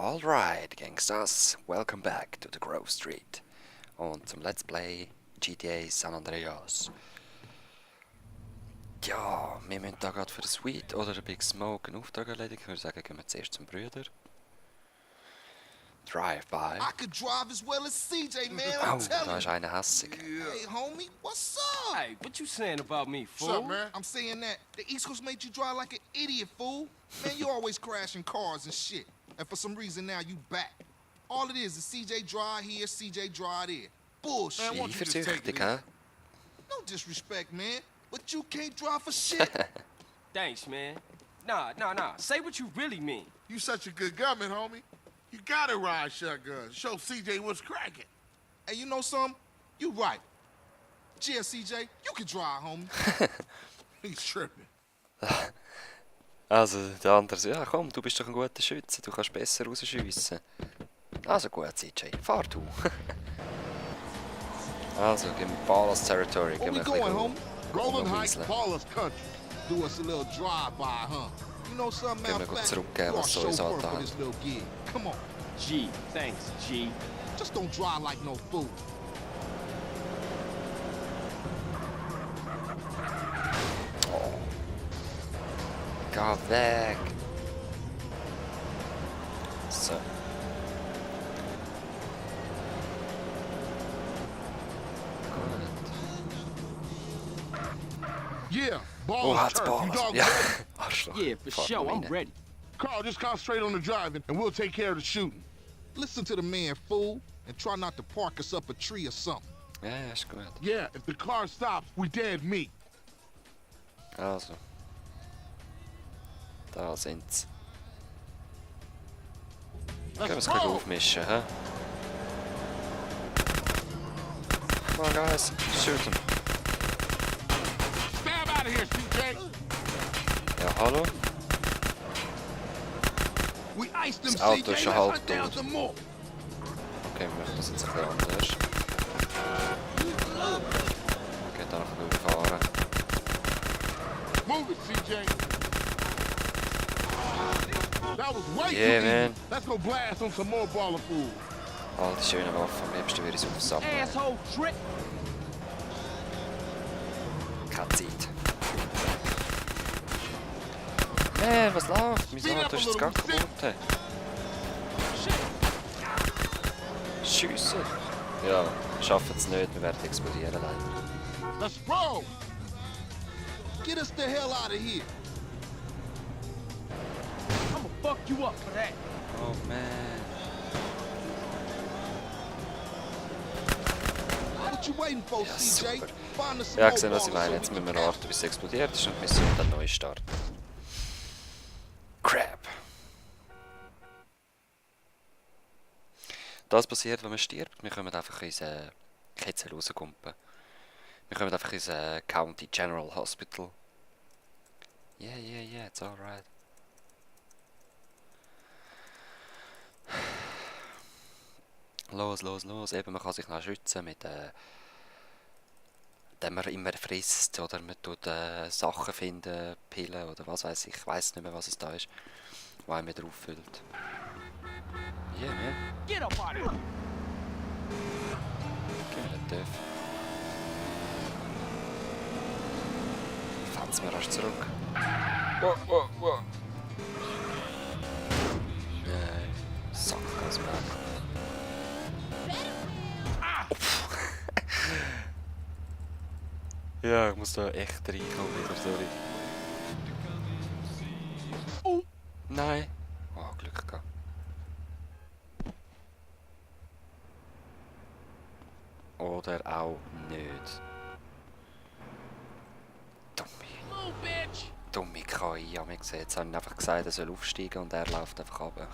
Alright, Gangsters, welcome back to the Grove Street und zum Let's Play GTA San Andreas. Ja, wir müssen da gerade für den Sweet oder den Big Smoke einen Auftrag erledigen. Ich würde sagen, gehen wir zuerst zum Brüder. Drive-by. I could drive as well as CJ, man. Oh, I'm telling da ist you. einer hässig. Hey, homie, what's up? Hey, what you saying about me, fool? What's up, man? I'm saying that the East Coast made you drive like an idiot, fool. Man, you always crashing cars and shit. And for some reason now you back. All it is CJ drive here, CJ drive there. Bullshit. Die verzüchtig, hä? No disrespect, man. But you can't drive for shit. Thanks, man. Nah. Say what you really mean. You such a good gunman, homie. You gotta ride shotgun. Show CJ what's cracking. Hey, you know something? You right. Yeah, CJ, you can drive, homie. He's tripping. Also, der andere so, ja komm, du bist doch ein guter Schütze, du kannst besser rausschiessen. Also gut, CJ, fahr du. Also, gehen wir Palos Territory, Where gehen we wir going, ein homie? Roland Noch Heights, Wiesler. Paulus Country. Do us a little drive-by, huh? You know something, Gehen matter wir of fact, zurückgeben, you are was so uns chauffeur for angetan. this little gig. Come on, G, thanks, G. just don't drive like no fool. Geh weg! So. Gut. Yeah, Oh, Paulus hat's turf. You Palos. dog Ja, ready? Arschloch. Yeah, for Fahr sure, mal I'm rein. ready. Carl, just concentrate on the driving, and we'll take care of the shooting. Listen to the man, fool, and try not to park us up a tree or something. Ja, ja, ist gut. Yeah, if the car stops, we dead meat. Also. Da sind's. Können wir Let's es gleich go. aufmischen, hä? Come on, guys. Shoot him. Stab out of here, CJ. Ja, hallo? We iced them, Das Auto CJ. ist schon Let's halb hunt down tot. some more. Okay, wir machen das jetzt ein bisschen anders. Okay, da noch durchfahren. Move it, CJ. That was way Yeah, too man. easy. Let's go blast on some more baller food. All die schönen Waffen, am liebsten würde ich es aufsammeln. Asshole trick. Keine Zeit. Man, was läuft? Mein Speed up Auto a ist jetzt little, gar shit. kaputt. Schiessen! Ja, schaffen es nicht, wir werden explodieren leider. Let's roll. Get us the hell out of here. I'ma fuck you up for that. Oh man. What you waiting for, Ja, CJ? super. Find us some Ja, more gesehen, was ich ballers meine. so Jetzt we müssen wir can noch warten, bis es explodiert ist und die Mission dann neu starten. Crap. Das passiert, wenn man stirbt. Wir können einfach ins Ketzel rauskumpen. Wir können einfach ins County General Hospital. Yeah, it's alright. Los. Eben, man kann sich noch schützen mit indem man immer frisst oder man tut Sachen finden, Pillen oder was weiß ich weiß nicht mehr, was es da ist, was einem wieder auffüllt. Yeah, man. Get up out of here. Okay, nicht dürfen. Fangen wir rasch zurück. Wow. Nein, Sackgasberg. Ja, ich muss da echt reinkommen wieder, sorry. Oh! Nein! Oh, Glück gehabt. Oder auch nicht. Move, bitch. Dumme KI, ja, mir gesehen. Jetzt habe ich einfach gesagt, er soll aufsteigen und er läuft einfach runter.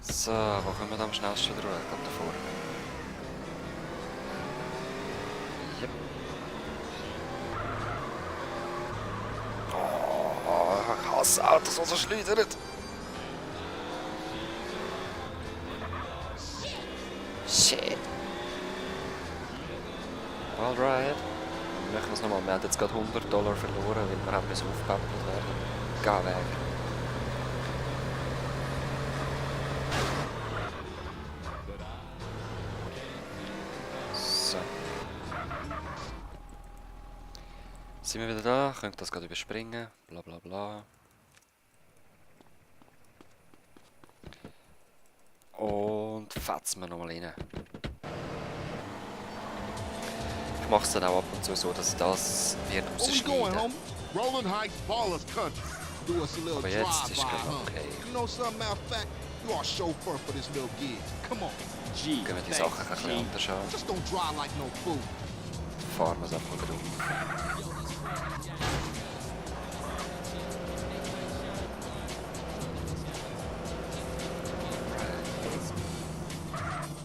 So, wo kommen wir da am schnellsten durch? Ich glaube davor. Yep. Oh, ich hasse Autos, die so schleudern. Shit. Alright. Machen wir es nochmal. Wir haben jetzt gerade $100 verloren, weil wir haben aufgepäppelt werden. Geh weg. Sind wir wieder da? Könnt das gerade überspringen. Bla bla bla. Und fetzen wir nochmal rein. Ich mache es dann auch ab und zu so, dass das wird Where we going, rausschneiden. homie? Rolling Heights, Ballers Country. Do us a little Aber jetzt drive-by, ist gerade huh? okay. You know something, matter of fact, you are chauffeur for this little gig. Come on, G, Gehen wir die thanks, Sachen ein bisschen G. anders an. just don't drive like no fool. Fahren wir es einfach wieder um.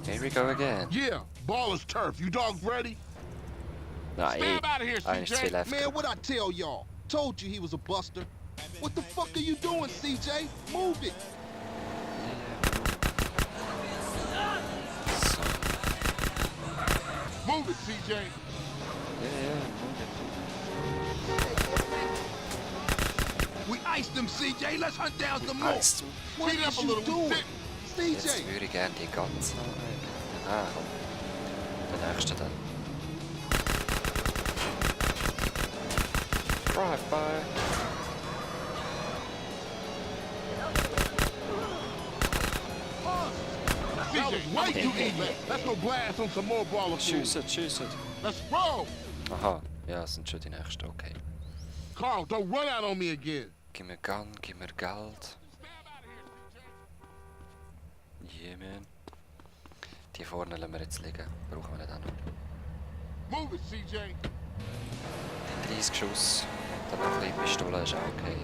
Here we go again. Yeah, Ballers Turf. You dogs ready? Nein, Stab out of here, eines zu CJ. viel Left. Man, what I tell y'all? Told you he was a buster. What the fuck are you doing, CJ? Move it. So, Move it, CJ. yeah, We iced them, CJ. Let's hunt down some more. Iced 'em. What Speed up is a you little. We doing? sit. Jetzt CJ, würde ich gerne die ganze... Ah, komm. Der nächste dann. Drive-by. CJ, way too easy. Let's go blast on some more baller food. Schiessen, schiessen. Let's roll. Aha, ja, das sind schon die nächsten, okay. Carl, don't run out on me again. Gib mir Gun, gib mir Geld. Yeah, man. Die vorne lassen wir jetzt liegen. Brauchen wir nicht auch noch. Move it, CJ. 30 Schuss. Dann noch ein bisschen Pistole ist auch okay.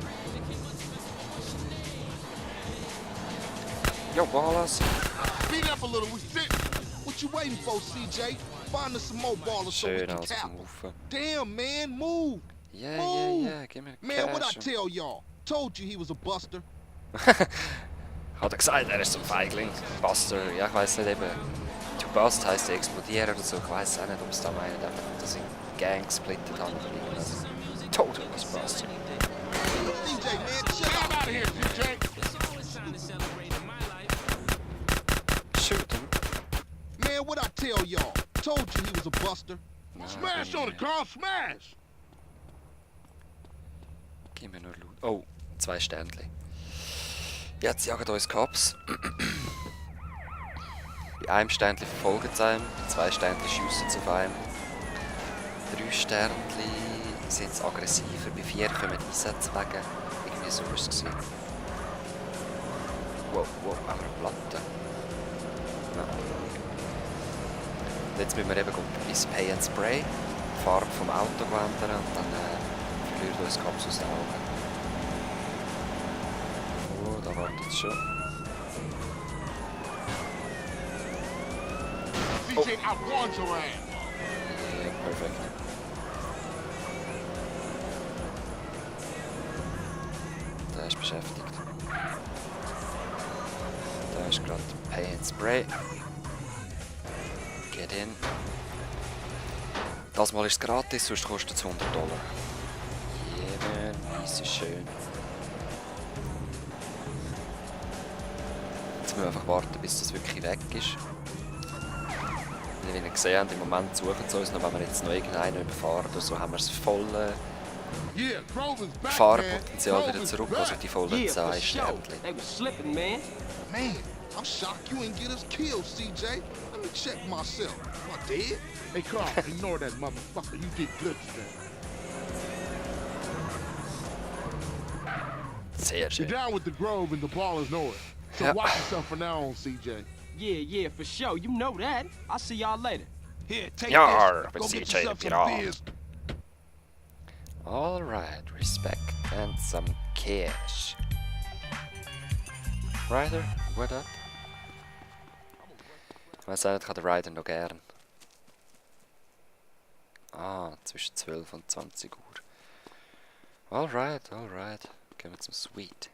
Jo, Ballas. Speed up a little. We sit. what you waiting for, CJ? Find us some more ballers so we Schön can alles cap vom 'em. Haufen. Damn, man, move. Yeah, Move. yeah, yeah. Gib mir Man, what I Cash. tell y'all? Told you he was a buster. Hat er gesagt, er ist so ein Feigling. Buster, ja, ich weiss nicht eben. To bust heisst explodieren oder so. Ich weiss auch nicht, ob es da meint, einfach, dass ich Gang gesplittet habe oder irgendwas. Total was Buster. CJ, man, chill Get out. out of here, CJ. Shoot him. Man, what I tell y'all? Told you he was a buster. Smash on it, Carl. Smash. Gib mir nur Loot. Oh, 2 Ständchen. Jetzt jagen uns Cops. Bei einem Ständchen verfolgen sie einem, bei 2 Ständchen schiessen sie auf einem. 3 Ständchen sind sie aggressiver, bei 4 kommen Einsätze wegen. Irgendwie so war es gewesen. Wow, wow, haben wir eine Platte. Ja. Und jetzt müssen wir eben ins Pay and Spray, die Farbe vom Auto ändern und dann verlieren uns Cops aus den Augen. Oh, da wartet es schon. CJ, I want your ass. Ja, perfekt. Der ist beschäftigt. Da ist gerade Pay and Spray. Get in. Das Mal ist es gratis, sonst kostet es $100. Yeah, man, easy schön. Jetzt müssen wir einfach warten, bis das wirklich weg ist. Wie ihr gesehen habt, im Moment suchen sie uns noch, wenn wir jetzt noch irgendeinen überfahren oder so, haben wir das volle Yeah, Grover's back, man. Fahrerpotenzial wieder Grover's zurück, back. also die vollen Yeah, 10 for sure. Sternchen. They was slipping, man. Man, I'm shocked you ain't get us killed, CJ. Let me check myself. Am I dead? Hey, Carl, ignore that motherfucker. You did good today. Sehr You're schön. down with the Grove and the ballers know it. So Yep. watch yourself from now on, CJ. Yeah, yeah, for sure. You know that. I'll see y'all later. Here, take Yar, this. but Go get CJ, yourself get some off. beers. Alright, respect and some cash. Ryder, what up? Ich weiss auch nicht, ich habe den Ryder noch gern. Ah, zwischen 12 und 20 Uhr. Alright, alright. Gehen wir zum Sweet.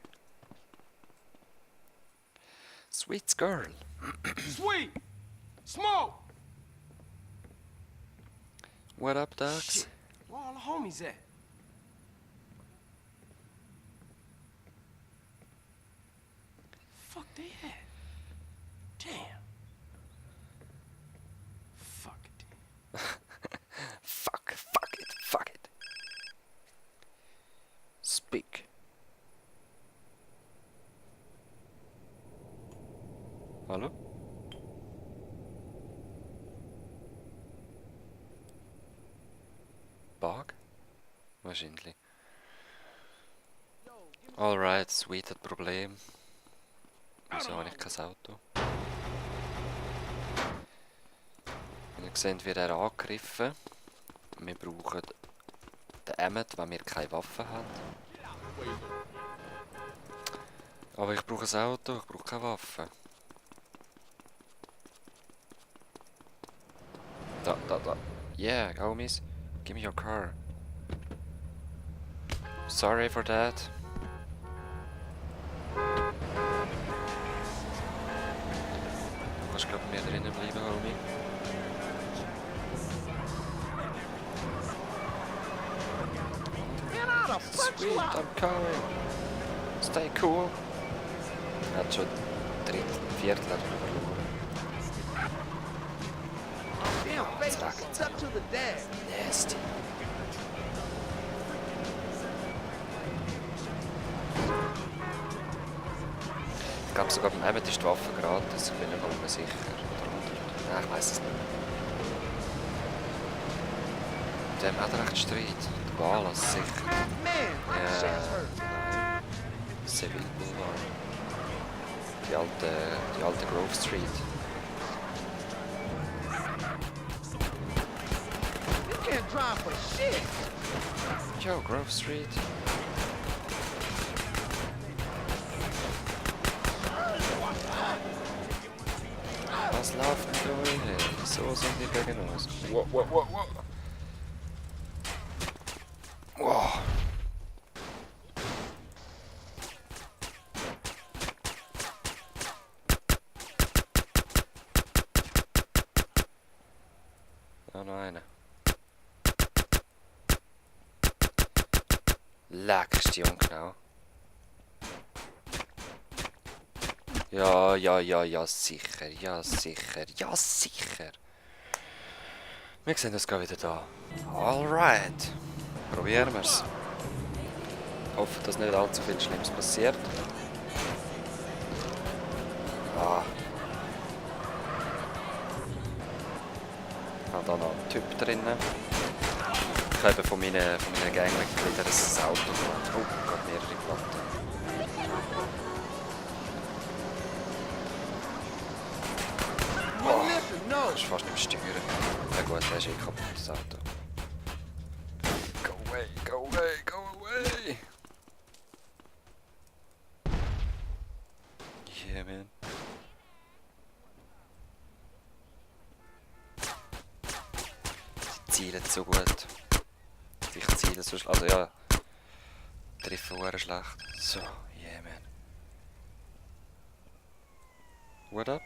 Sweet Girl. Sweet! Smoke! What up, dogs? Shit. Where all the homies at? Fuck they at? Damn. Fuck it. Fuck it, fuck it. Hallo? Bug? Wahrscheinlich. Alright, Sweet hat Problem. Wieso habe ich kein Auto? Ihr seht, wird er angegriffen. Wir brauchen den Emmet, wenn wir keine Waffe haben. Aber ich brauche ein Auto, ich brauche keine Waffe. Da. Yeah, homies. Give me your car. Sorry for that. Du kannst glaub mir drinnen bleiben, Homie. Sweet, I'm coming. Stay cool. Er hat schon Viertel verloren. Nasty. Ich glaube sogar beim Emmet ist die Waffe gratis, ich bin mir nicht mehr sicher. Nein, ich weiß es nicht. Dem hat er recht Streit. Der Balas sicher. Ja, Seville Boulevard. Die alte Grove Street. Yo, Grove Street. Was läuft denn da rein? Wieso sind die gegen uns? Wow. Wow. Da noch einer. Leck, ist die ungenau. Ja, sicher. Wir sehen uns wieder da. Alright. Probieren wir's. Hoffe, dass nicht allzu viel Schlimmes passiert. Ich habe da noch einen Typ drinnen. Ich habe von meinen Gangmitgliedern ein Auto gemacht. Oh, gerade mehrere Platten. Du kannst fast nicht mehr steuern. Ja gut, das ist eh kaputt, das Auto. Go away! Yeah, man. Die zielen so gut. Ich ziele so schlecht. Also ja. Treffen sehr schlecht. So, yeah, man. What up?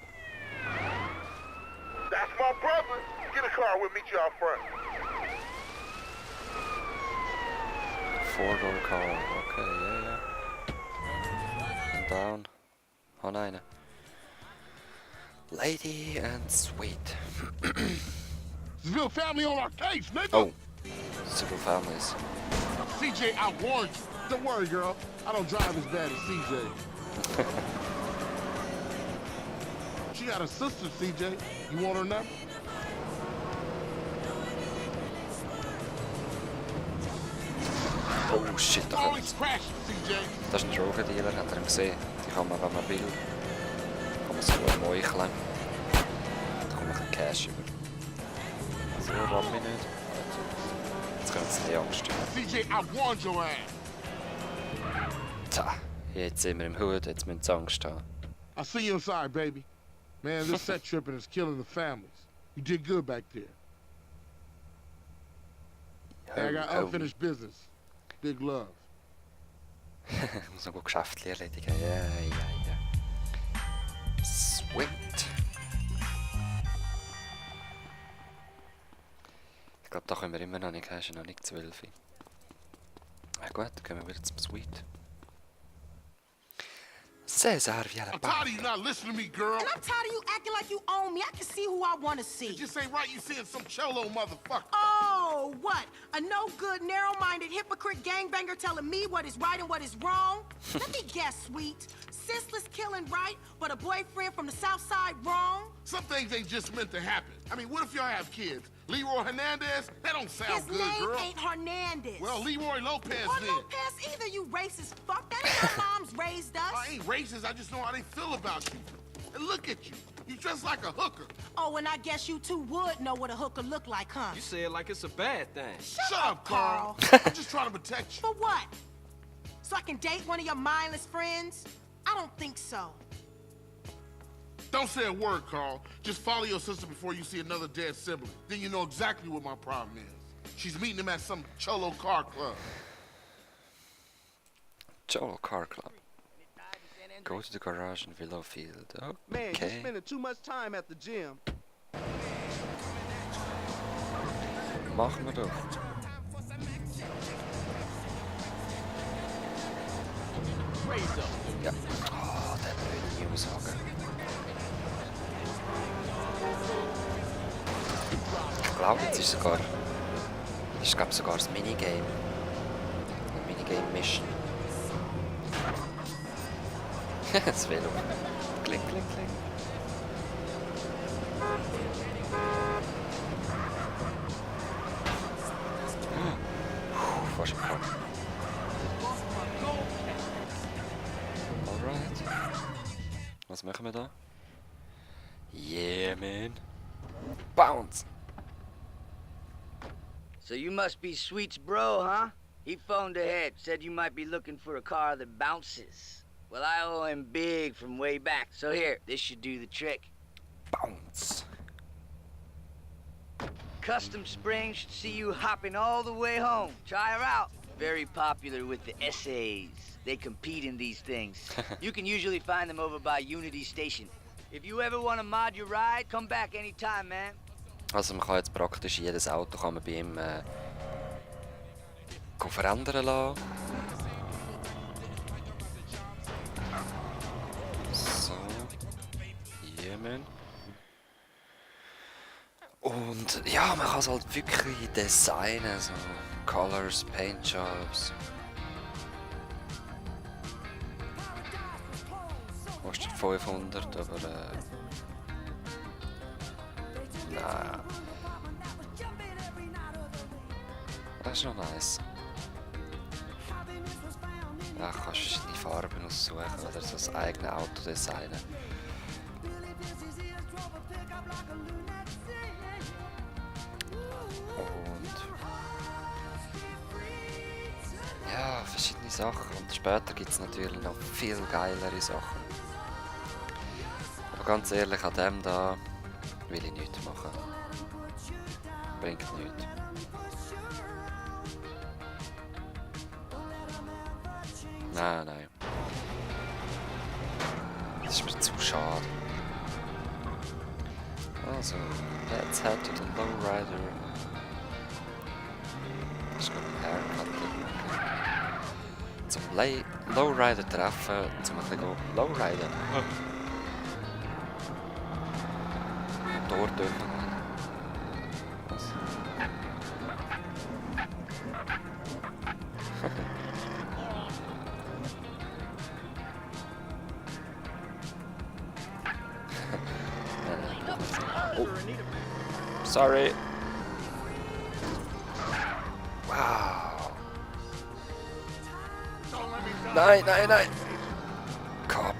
That's my brother. Get a car, we'll meet you out front. 4-door car. Okay, yeah. And down. Oh nein. Lady and Sweet. Seville family on our case, nigga. Oh. Several families. CJ, I warned you. Don't worry, girl. I don't drive as bad as CJ. She got a sister, CJ. You want her number? Oh shit, da kommt. Always crashing, CJ. Das ist ein Drogendealer, hat er ihn gesehen. Die kann man, wenn man will. Kann man so meucheln. Da kommt ein Cash über. Also, ramm mich nicht. Jetzt können sie nicht Angst haben. CJ, I warned your ass. Tja, jetzt sind wir im Hood, jetzt müssen sie Angst haben. I'll see you inside, baby. Man, this set tripping is killing the families. You did good back there. Hey, I got unfinished business. Big love. Ich muss noch gut Geschäfte erledigen. Ja. Sweet. Ich glaube, da können wir immer noch nicht. Er ist noch nicht 12. Na gut, dann gehen wir wieder zum Sweet. Cesar Viala. I'm tired of you not listening to me, girl. And I'm tired of you acting like you own me. I can see who I want to see. It just ain't right you seeing some cholo motherfucker. Oh, Oh, what? A no-good, narrow-minded, hypocrite gangbanger telling me what is right and what is wrong? Let me guess, sweet. Senseless killing right, but a boyfriend from the South Side wrong? Some things ain't just meant to happen. I mean, what if y'all have kids? Leroy Hernandez? That don't sound His good, name girl. ain't Hernandez. Well, Leroy Lopez or then. Lopez either, you racist fuck. That ain't how moms raised us. I ain't racist. I just know how they feel about you. And look at you. You dress like a hooker. Oh, and I guess you two would know what a hooker look like, huh? You say it like it's a bad thing. Shut up, Carl. I'm just trying to protect you. For what? So I can date one of your mindless friends? I don't think so. Don't say a word, Carl. Just follow your sister before you see another dead sibling. Then you know exactly what my problem is. She's meeting him at some Cholo car club. Cholo Car Club. Go to the garage in Willow Field. Man, you're Okay. spending too much time at the gym. Machen wir doch. Ja. Oh, der blöde Newshager. Ich glaube, jetzt ist sogar... Ich glaube sogar das Minigame. Eine Minigame-Mission. Das Velo. Kling, kling, kling. Fast gekommen. Alright. Was machen wir da? Yeah, man. Bounce! So you must be Sweet's bro, huh? He phoned ahead, said you might be looking for a car that bounces. Well, I owe him big from way back, so here, this should do the trick. Bounce! Custom Springs should see you hopping all the way home. Try her out. Very popular with the essays. They compete in these things. You can usually find them over by Unity Station. If you ever want to mod your ride, come back anytime, man. Also man kann jetzt praktisch jedes Auto kann man bei ihm verändern lassen. So. Yeah, man. Und ja, man kann es halt wirklich designen, so Colors, Paintjobs. Kostet 500, aber nein. Das ist noch nice. Ja, kannst verschiedene Farben aussuchen oder so das eigene Auto designen. Und ja, verschiedene Sachen. Und später gibt es natürlich noch viel geilere Sachen. Aber ganz ehrlich, an dem da will ich nichts machen. Bringt nichts. Nein, nein. Das ist mir zu schade. Also, let's head to the Lowrider. Das ist gerade ein Haircut. Zum Lowrider treffen, zum ein bisschen Lowrider. Motor dürfen. Was? Oh. Sorry. Wow. Nein, nein, nein. Cop.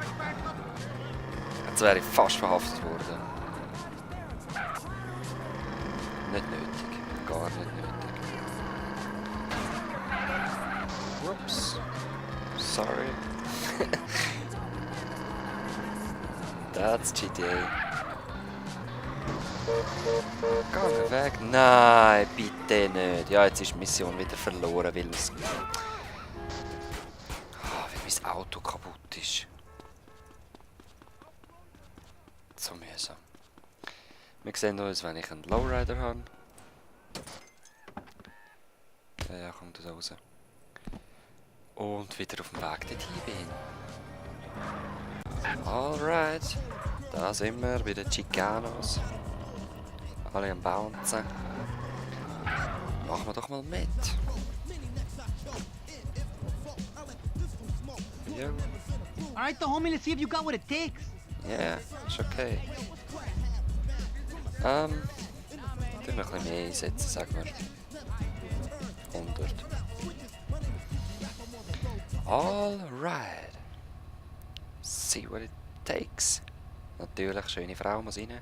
Jetzt wäre ich fast verhaftet worden. Nicht nötig. Gar nicht nötig. Whoops. Sorry. That's GTA. Geh mir weg. Nein, bitte nicht. Ja, jetzt ist die Mission wieder verloren, weil es... weil mein Auto kaputt ist. So mühsam. Wir sehen uns, wenn ich einen Lowrider habe. Ja, kommt da raus. Und wieder auf dem Weg dorthin bin. Alright. Da sind wir bei den Chicanos. Alle am Bouncen. Machen wir doch mal mit. Ja, Alright, though, homie, let's see if you got what it takes. yeah, ist okay. Tun wir ein bisschen mehr einsetzen, sagen wir. 100. Alright. See what it takes. Natürlich, schöne Frau muss rein.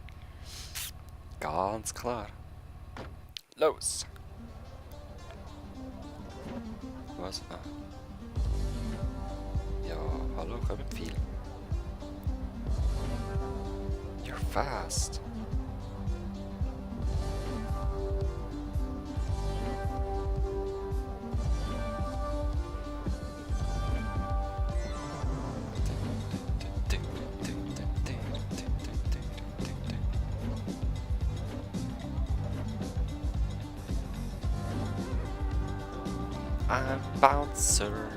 Ganz klar. Los! Was? Ah. Ja, hallo, kommt viel. You're fast. I'm bouncer.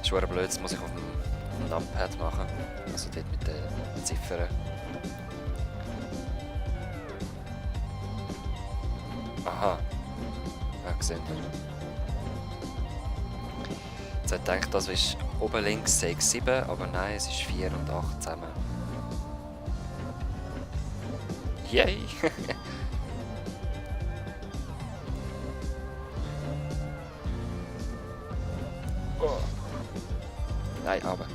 Ist blöd, das muss ich auf dem Numpad machen. Also dort mit den Ziffern. Aha. Ja, gesehen. Jetzt hätte ich gedacht, das ist oben links 6, 7, aber nein, es ist 4 und 8 zusammen. Yay! Oh. Nein, aber.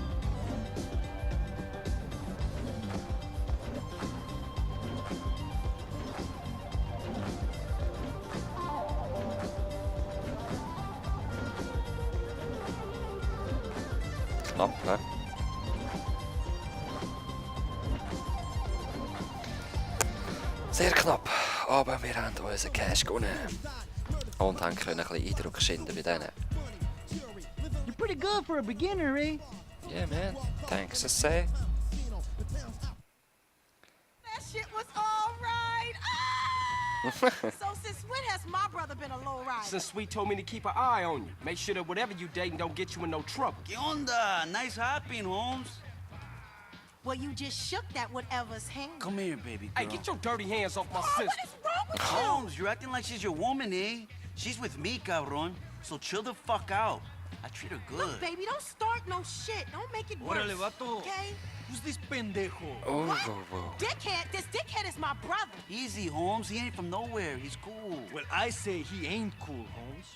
Knapp, ne? Sehr knapp, aber wir haben unseren Cash gewonnen. Und haben können ein bisschen Eindruck schinden bei denen. You're pretty good for a beginner, eh? Yeah, man. Thanks, I say. That shit was all right. Ah! So since when has my brother been a low rider? Since Sweet told me to keep an eye on you. Make sure that whatever you dating don't get you in no trouble. ¿Qué onda? Nice hopping, Holmes. Well, you just shook that whatever's hand. Come here, baby girl. Hey, get your dirty hands off my Oh, sister. what is wrong with you? Holmes, you're acting like she's your woman, eh? She's with me, cabron. So chill the fuck out. I treat her good. Look, baby, don't start no shit. Don't make it worse. Órale, vato. Okay? Who's this pendejo? Oh, What? whoa, whoa. Dickhead? This dickhead is my brother. Easy, Holmes. He ain't from nowhere. He's cool. Well, I say he ain't cool, Holmes.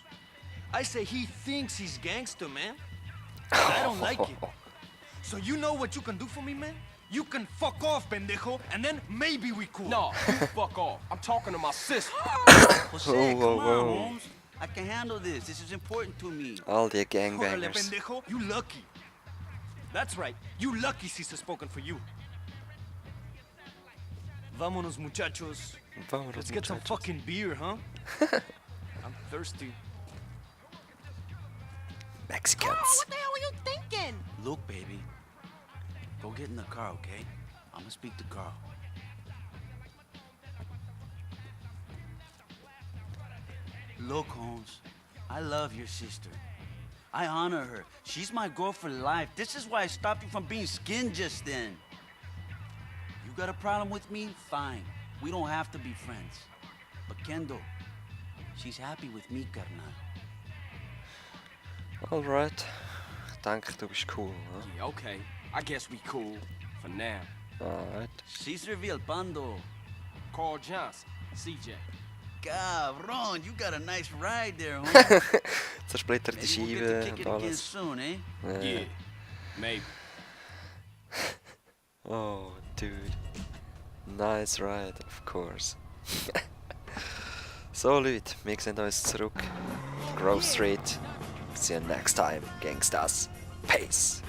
I say he thinks he's gangster, man. And I don't like it. So you know what you can do for me, man? You can fuck off, pendejo, and then maybe we cool. No, you fuck off. I'm talking to my sister. Jose, Whoa, whoa, come on, whoa. Holmes. I can handle this. This is important to me. All die Órale, gangbangers. pendejo, you lucky. That's right, you lucky Cesar spoken for you. Vámonos, muchachos. Vámonos, Let's get some muchachos. fucking beer, huh? I'm thirsty. Mexicans. Oh, what the hell were you thinking? Look, baby. Go get in the car, okay? I'm gonna speak to Carl. Look, Holmes, I love your sister. I honor her. She's my girl for life. This is why I stopped you from being skinned just then. You got a problem with me? Fine. We don't have to be friends. But Kendall, she's happy with me, carnal. Alright. Ich denke, du bist cool, ne? Yeah, okay. I guess we cool. For now. Alright. Cesar Villalpando. Carl Johnson. CJ. Cabron, you got a nice ride there, homie. Zersplitterte Maybe we'll get to Scheibe kick und it again alles. soon, eh? Yeah. Maybe. Oh, dude. Nice ride, of course. So, Leute, wir sehen uns zurück. Grove Street. See you next time, Gangsters. Peace.